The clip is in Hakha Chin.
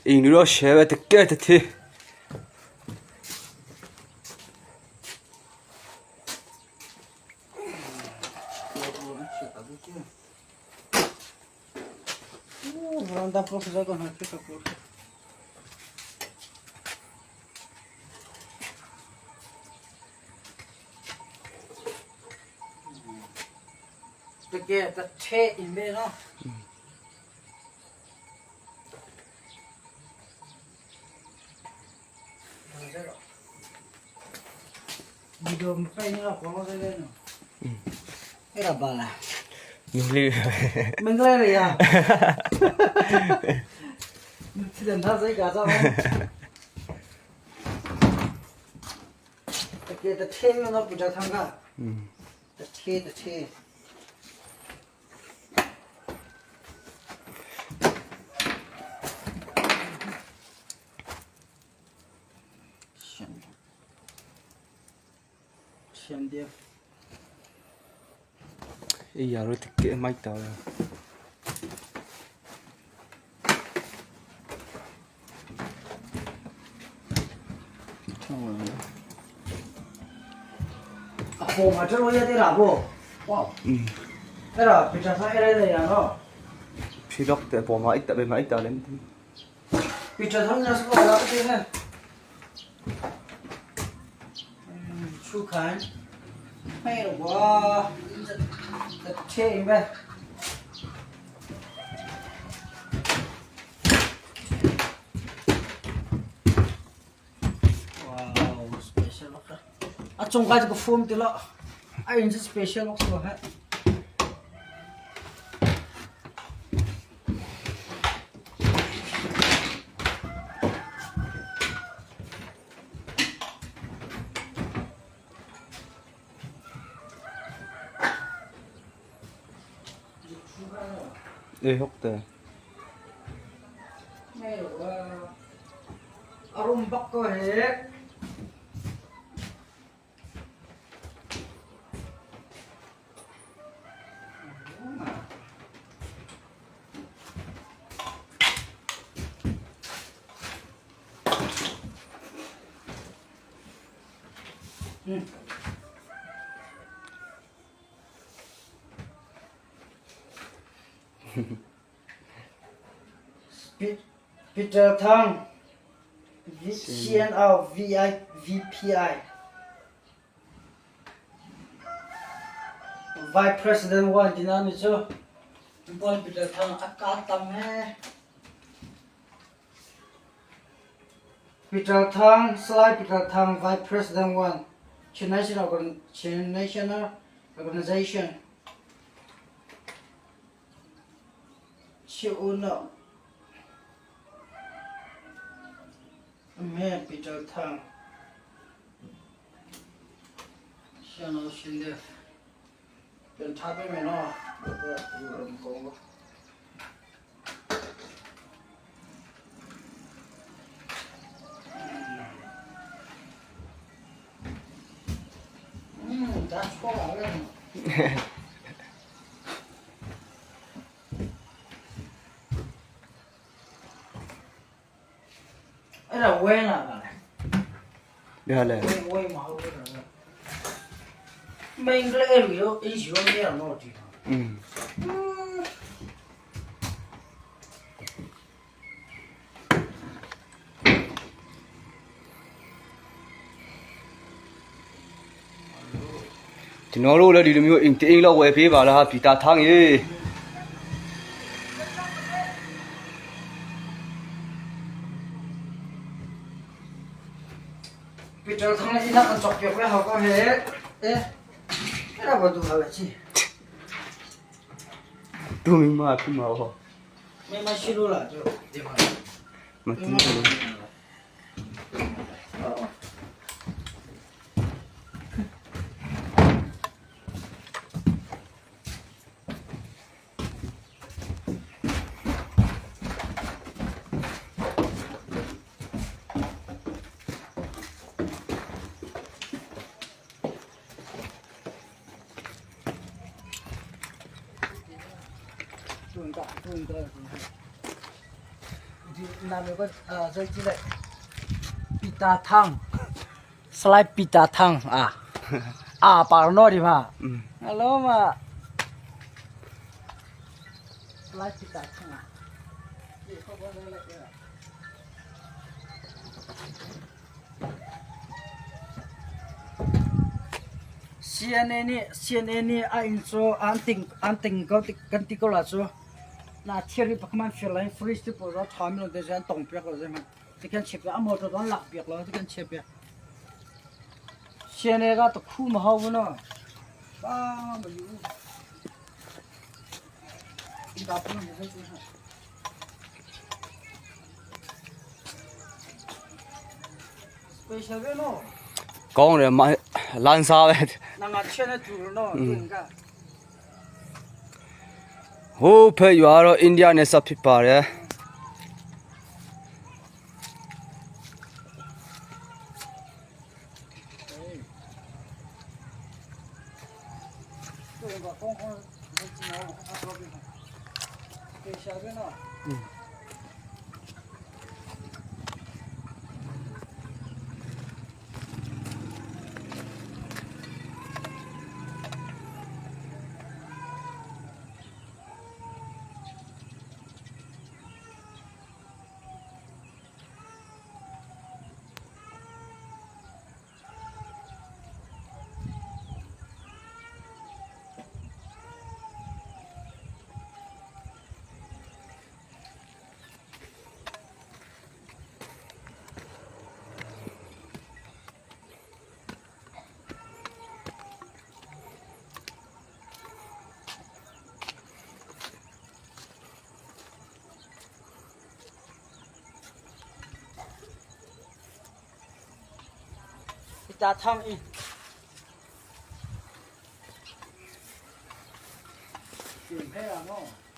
Ing ro she te ke te thi. Iya ro te ke mai ta. Phi lok te bo ma ik ta be ma ik ta len. E hok te. Peter Thang, CNO VPI, Vice President 1 tina mi cu Peter Thang a ka tam he. Peter Thang, Salai Peter Thang, Vice President 1, Chin National, Chin National Organization. Chiu Me Peter Thang. Siano Shinde. Pen tha pe me no. ရလဲอืมကျွန်တော်တို့လည်းဒီလိုမျိုးအိမ်တိမ်လောက်ဝယ်ပေးပါလားပီတာထန်းရေ Peter Thang le inn ah kan cawkpiak ve hau ko he. Eh, era ba du hal chi. သူမိမဖြစ်မှာဟော Me ma shiru la jo. Di ma. မတီးဘူး Peter Thang Salai Peter Thang a a par no di ma alo ma Salai Peter Thang a CNA nih CNA nih a inn cu an ting an ting ko kan ti ko la cu na thir hi pakhat fir lai fridge te pawl ro tha mi lo te an tong piak lo zei ti kan chep a motor don lak piak lo ti kan chep piak CNA ka to khu ma hau no ba ma yu ba pu ma special ve no ကောင်းတယ်မလန်စားပဲ နာငါချက်နေတူနော်သူက ဟိုးဖက်ရွာတော့အိန္ဒိယနဲ့ဆက်ဖြစ်ပါတယ် သူကကောင်းကောင်းမကြည့်အောင်အတော့ပြီ special ပဲနော် Peter Thang in ပြင်ဖဲရနော်။